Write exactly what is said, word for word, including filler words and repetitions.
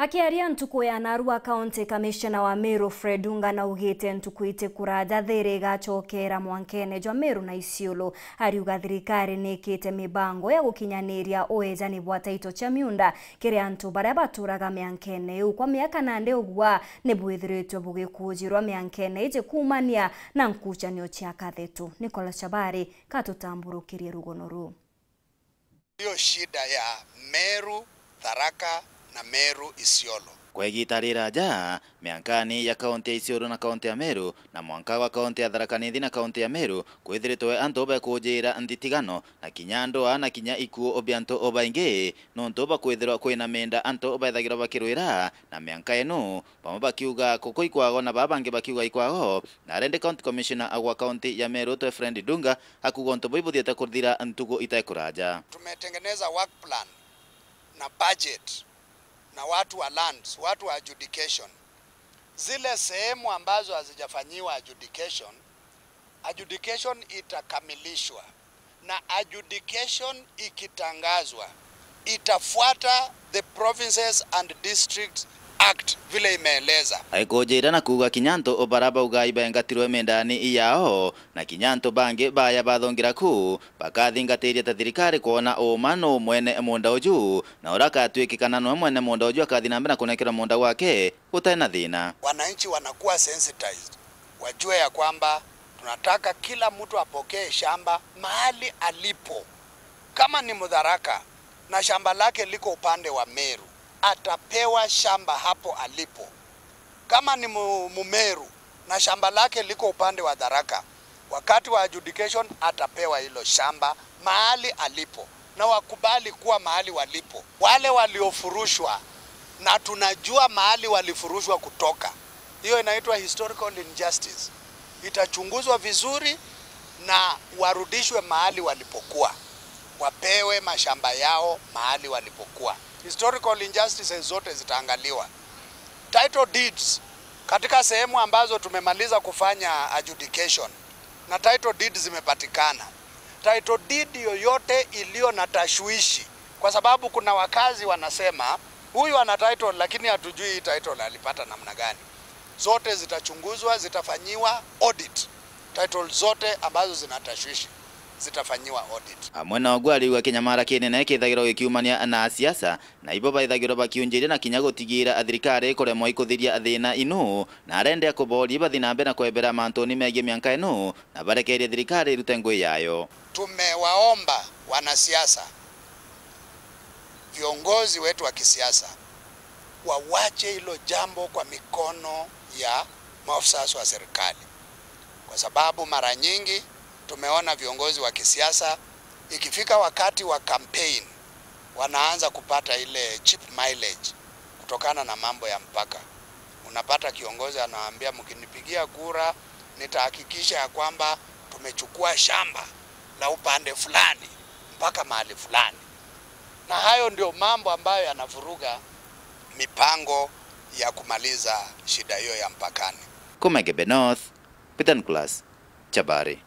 Akiaria ntuku ya narua, County Commissioner wa Meru Fred Dunga naugite ntuku iti kuraja thiri igacokera mwankene jwa Meru na Isiolo. Ariuga thirikari nikite mibango ya gukinyaniria uejani bwa taito cia miunda kiri antu baria baturaga miankene iu kwa miaka, nandi ugwa ni bwithiritwe bugikujirwa miankene iji kuumania na nkucanio cia kathetu. Nicholas Chabari katutamburukirie rugono ruu. Hiyo shida ya Meru, Tharaka na Meru Isiolo. Kwa igiita riraja, miankani ya kaunti ya Isiolo na kaunti ya Meru, na mwanka gwa kaunti ya Tharaka Nithi na kaunti ya Meru, kwithiritwe antu bekujira nthitigano, na kinya ndwaa, na kinya ikuu bia antu baingi, nontu bakwithirwa kwina mienda antu bethagirwa bakirwira na mianka inu, bamwe bakiuga kuku ikwagwa na baa bangi bakiuga ikwagwa, na rendi County Commissioner gwa kaunti ya Meru, Reverend Dunga, akuuga untu buu buthiite kuthira ntuku itekuraja. Tumetengeneza work plan na budget na watu wa lands, watu wa adjudication. Zile sehemu ambazo hazijafanyiwa adjudication, adjudication itakamilishwa, na adjudication ikitangazwa, itafuata the Provinces and Districts Act vile imeeleza. Aikujira na kuuga kinya antu bara bauga ibengatirwe mindani yao, na kinya antu bangi baya bathongira ku, bakathingatiria ta thirikari kwona uuma nu mwene munda uju, na uria akatwikikana nwe mwene munda uju akathi na mbere na kunekerwa munda gwake utai na thina. Wananchi wanakuwa sensitized, wajue ya kwamba tunataka kila mtu apokee shamba mahali alipo. Kama ni Mutharaka na shamba lake liko upande wa Meru, atapewa shamba hapo alipo. Kama ni mu-, Mumeru na shamba lake liko upande wa Tharaka, wakati wa adjudication atapewa hilo shamba mahali alipo, na wakubali kuwa mahali walipo. Wale waliofurushwa, na tunajua mahali walifurushwa kutoka, hiyo inaitwa historical injustice. Itachunguzwa vizuri na warudishwe mahali walipokuwa, wapewe mashamba yao mahali walipokuwa. Historical injustices zote zitaangaliwa. Title deeds katika sehemu ambazo tumemaliza kufanya adjudication na title deed zimepatikana. Title deed yoyote iliyo na tashwishi, kwa sababu kuna wakazi wanasema, "Huyu ana title, lakini hatujui hii title alipata namna gani." Zote zitachunguzwa, zitafanyiwa audit. Title zote ambazo zina tashwishi zitafanyiwa audit. Amwe na uguo, ariuga kinyamara kinene kithagirwa gikiumania na asiasa, na ibo baithagirwa bakiunjiria na kinya gutigira thirikari kuremwa ikuthiria thina inu, na arendea kuboria bathi na mbere na kwebera mantuni megii mianka inu, na barekerie thirikari irute ngui yayo. Tumewaomba wanasiasa, viongozi wetu wa kisiasa, wawache hilo jambo kwa mikono ya maofisa wa serikali, kwa sababu mara nyingi tumeona viongozi wa kisiasa, ikifika wakati wa campaign, wanaanza kupata ile cheap mileage kutokana na mambo ya mpaka. Unapata kiongozi anawaambia, "Mkinipigia kura, nitahakikisha ya kwamba tumechukua shamba la upande fulani mpaka mahali fulani." Na hayo ndio mambo ambayo yanavuruga mipango ya kumaliza shida hiyo ya mpakani. Kuma Igembe North, Peter Nicholas, Chabari.